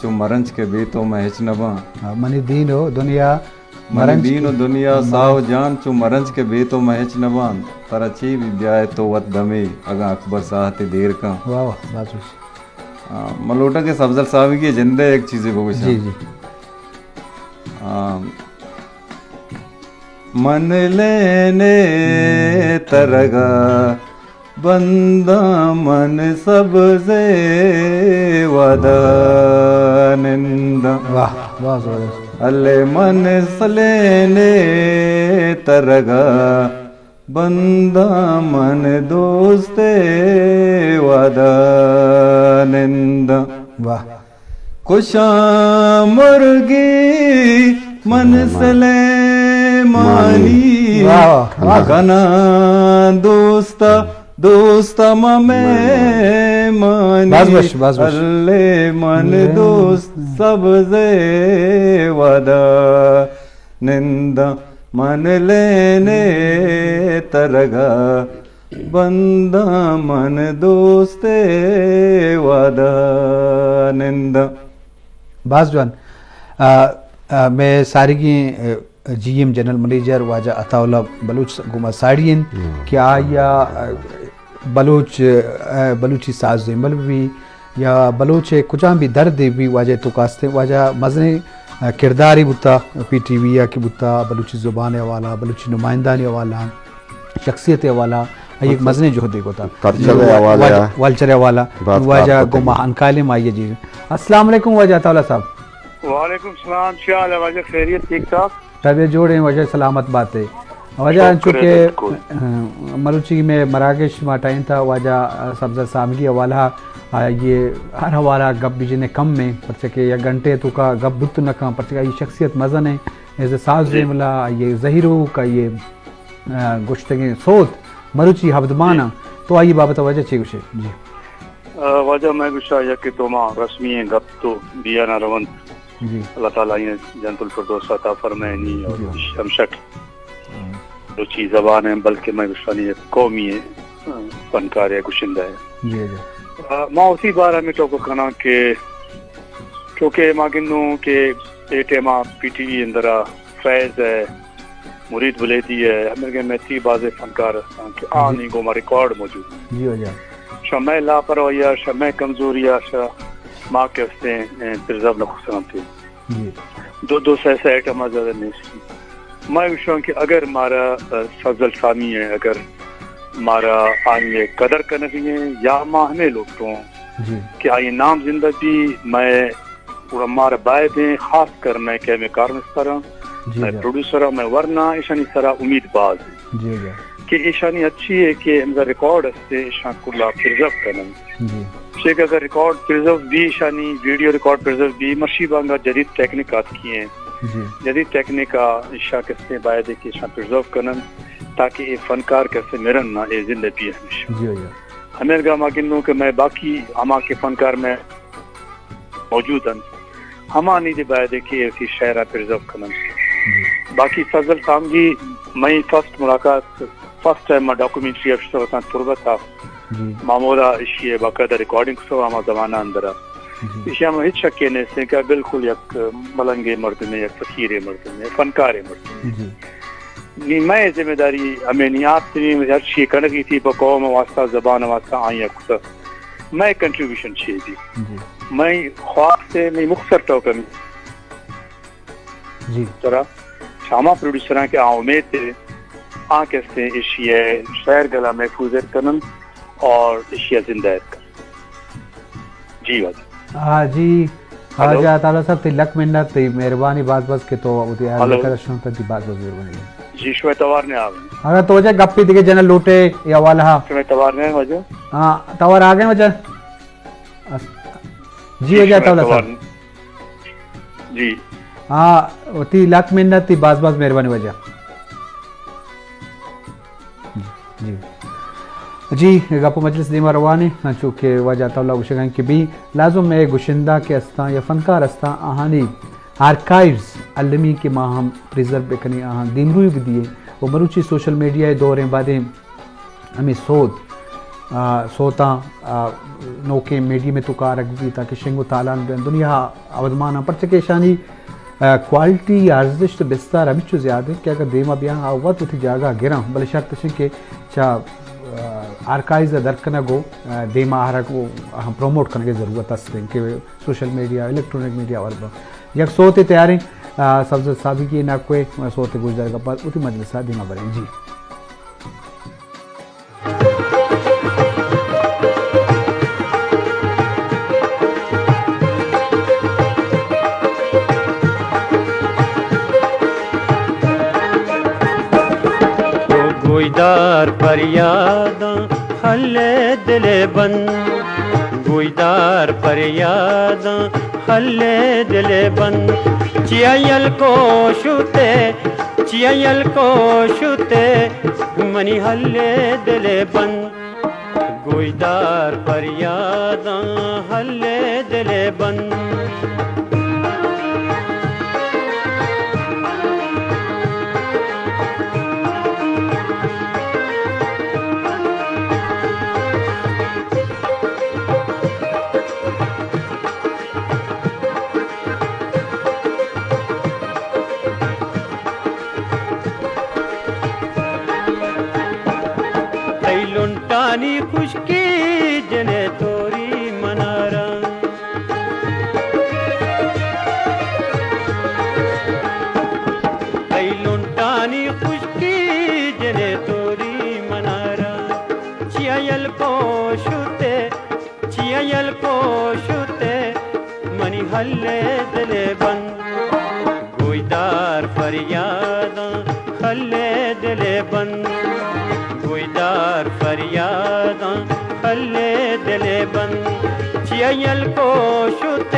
چو مرنج کہ بے تو من ہچ نہ باں۔ ہاں، منی دین و دنیا منی مرنج دین و کہ دنیا مرنج۔ ساہ و جان چو مرنج کہ بے تو من ہچ نہ باں۔ ترا چے بی بیائے تو وت دمے، اگاں اکبر ساہتے دیر کن۔ واہ واہ، باز وش۔ آ، من لوٹاں کہ سبزل سامگی جندے یک چیزے بگوشاں۔ جی، جی۔ آ، من لینے ترگا بنداں من سبزے ودا ننداں۔ واہ، واہ، زبردست۔ الے من سلینے ترگا بنداں من دوستے ودا ننداں۔ واہ۔ کشاں مرگی من سلیمانی۔ واہ، واہ۔ کناں دوستا، دوستا ما مہمانی۔ بس، بس، بس، بس۔ الے من دوست سبزے ودا ننداں، من لینے ترگا بنداں، من دوستے ودا ننداں۔ باز جوان۔ آ، آ، مئے ساریگیں، آ، جی ایم جنرل منیجر واجہ عطا اللہ بلوچ گوما ساڑی انت کہ آیا، آ، بلوچ، آ، بلوچی ساز زیمل بی یا بلوچ کجام بھی درد بی واجہ تو کاستے واجہ مزنیں، آ، کرداری بوتا، پی ٹی وی آ کہ بوتا، بلوچی زبان حوالہ، بلوچی نمائندانی حوالہ، شخصیت حوالہ، آئی ایک مزنیں جہدے کو تا۔ کلچر حوالہ۔ واجہ، کلچر حوالہ۔ واجہ گما انکالے مائی جی۔ السلام علیکم واجہ عطا اللہ صاحب۔ وعلیکم السلام، کیا حال ہے واجہ؟ خیریت، ٹھیک ٹھاک؟ طبیعت جوڑ ہیں واجہ، سلامت بات ہے۔ واجہ انچو کہ، ہاں، مروچی میں مراگش ما ٹائم تھا واجہ سبزہ سامگی حوالہ، آ، یہ ہر حوالہ گپ بجنے کم میں، پرچہ کہ یک گھنٹے تو کا گپ بت نہ کم، پرچہ کہ یہ شخصیت مزن ہے، ایز اے ساز زیملا، یہ زہیرو کا یہ، آ، گشتگیں سوت، مروچی ہبدمانا، تو آئی بابت واجہ چی گوشے؟ جی۔ آ، واجہ میں گوشا یک کہ تو ما رسمی گپ تو بیا نہ رونت۔ جی۔ اللہ تعالیٰ آئی جنت الفردوس عطا فرمائنی اور جی۔ ہمشک بلوچی زبان ہے، بلکہ میں گوشانی یک قومی ہے، آ، فنکار ہے، گشندہ ہے۔ جی، جی۔ آ، ما اسی بارے میں ٹوک کناں کہ چونکہ ما گندوں کہ اے ٹائم پی ٹی وی اندرا فیض ہے، مرید بلیدی ہے، ہمیں کہ میتھی بازے فنکار ہستاں کہ آنی گوما ریکارڈ موجود ہیں۔ جی، واجہ۔ شمئے لاپرواہی آ، شمئے کمزوری آ، شا ما کہ ہستیں، اے، پرزرو نہ کسان تھے۔ جی۔ دو دو سہ سہ آئٹم آ زیادہ نیست۔ میں گوشاں کہ اگر مارا، آ، سبزل سامی ہے، اگر مارا آئی قدر کنگی ہیں یا ما ہمیں لوٹوں جی۔ کہ آئی نام زندہ بھی، میں گڑا مارا باید ہیں، خاص کر میں کہ میں کارمستراں، جی، میں جی۔ پروڈیوسراں، میں ورنا، ایشانی سرا امید باز ہیں۔ جی، جی۔ کہ ایشانی اچھی ہے کہ ہمزا ریکارڈ ہستے، ایشان کلا پرزرو کنن۔ جی۔ چیک اگر ریکارڈ پرزرو بھی، ایشانی ویڈیو ریکارڈ پرزرو بھی، مرشی بانگا جدید ٹیکنیک آتکی ہیں۔ جی۔ جدید ٹیکنیک آ ایشا کستے باید ہے کہ ایشان پرزرو کنن تاکہ اے فنکار کستے مرن نہ، اے زندہ بھی ہمیشہ۔ جی، جی۔ ہمیں گا ما گندوں کہ میں باقی ہما کہ فنکار میں موجود انت، ہمانی دے باید کہ ایسی شعرا پرزرو کنن۔ جی۔ باقی سبزل سامگی، میں فرسٹ ملاقات، فرسٹ ٹائم ما ڈاکومنٹری افسر وطن تربت آ۔ جی۔ ما مولا اشی باقاعدہ ریکارڈنگ کتو ہما زمانہ اندرا۔ جی۔ اشی ہم ہچ شکے نیستیں کہ بالکل یک ملنگے مردمے، یک فقیرے مردمے، فنکارے مردمے۔ جی۔ نی مئے ذمہ داری ہمیں نی آپ تنی ہر چی کنگی تھی پہ قوم واسطہ، زبان واسطہ آئی کتا۔ مئے کنٹریبیوشن چی دی؟ جی۔ مئے خواست ہے، مئے مختصر ٹوکن۔ جی۔ ترا شاما پروڈیوسراں کہ آ امید ہے، آ کستے ایشی ہے، شعر گلا محفوظ کنن اور ایشی زندہ کنن۔ جی واجہ۔ ہاں جی، ہلو۔ واجہ عطا اللہ صاحب، تی لک منت، تی مہربانی باز باز کہ تو وتی حال ہلو۔ ذکر شنو، تی باز باز مہربانی۔ جی، شمئے توار نے آ۔ اگر تو واجہ گپی دیگہ جنرل لوٹے یا والا ہا۔ شمئے توار نے واجہ۔ ہاں، توار آ گئے واجہ۔ جی، جی، واجہ شمئے عطا اللہ توار صاحب۔ نے۔ جی۔ ہاں، وتی لک منت، تی باز باز مہربانی واجہ۔ جی۔ جی، گپ و مجلس دیما روان ایں، انچو کہ واجہ عطا اللہ گوشگا ایں کہ بی لازم اے گشندہ کہ استاں یا فنکار استاں، آہانی آرکائیوز المی کہ ما ہم پریزرو بکنیں، آہاں دیمروی بدیے و مروچی سوشل میڈیا دوریں بعدیں ہمیں سود آ، سوتاں، آ، نوکیں میڈیم ءِ توکا آرگ بیت تاکہ شنگ و تالان بہ بنت۔ دنیا ءَ اودمان اَنت، پرچہ کہ ایشانی، آ، کوالٹی یا ارزشت ءُ بستار ہمینچو زیادہ اِنت کہ اگر دیما بیاں آ وت وتی جاگہ ءَ گراں، بلے شرط اِش اِنت کہ چہ، آ، آرکائیوز ءَ در کنگ ءُ، آ، دیما آرگ ءُ ہم پروموٹ کنگ ءِ ضرورت است اِنت کہ سوشل میڈیا، الیکٹرانک میڈیا ءَ ہور بنت۔ یک سوتے تیار ایں، آ، سبزت صابیگی ءِ ناکو ءَ سوتے گوشدارگ ءَ پد وتی مجلس ءَ دیما بریں جی۔ گوشدار پریاداں ہلے دل ءِ بند، گوشدار پریاداں ہلے دل ءِ بند۔ چیا یل کو شتے، چیا یل کو شتے، منی ہلے دل ءِ بند۔ گوشدار پریاداں ہلے دل ءِ بند۔ تئی لنٹانی خشکی جنے توری منارا، تئی لنٹانی خشکی جنے توری منارا۔ چیا یل کو شتے، چیا یل کو شتے، منی ہلے دل ءِ بند۔ گوشدار پریاداں ہلے دل ءِ بند، گوشدار پریاداں ہلے دل ءِ بند۔ چیا یل کو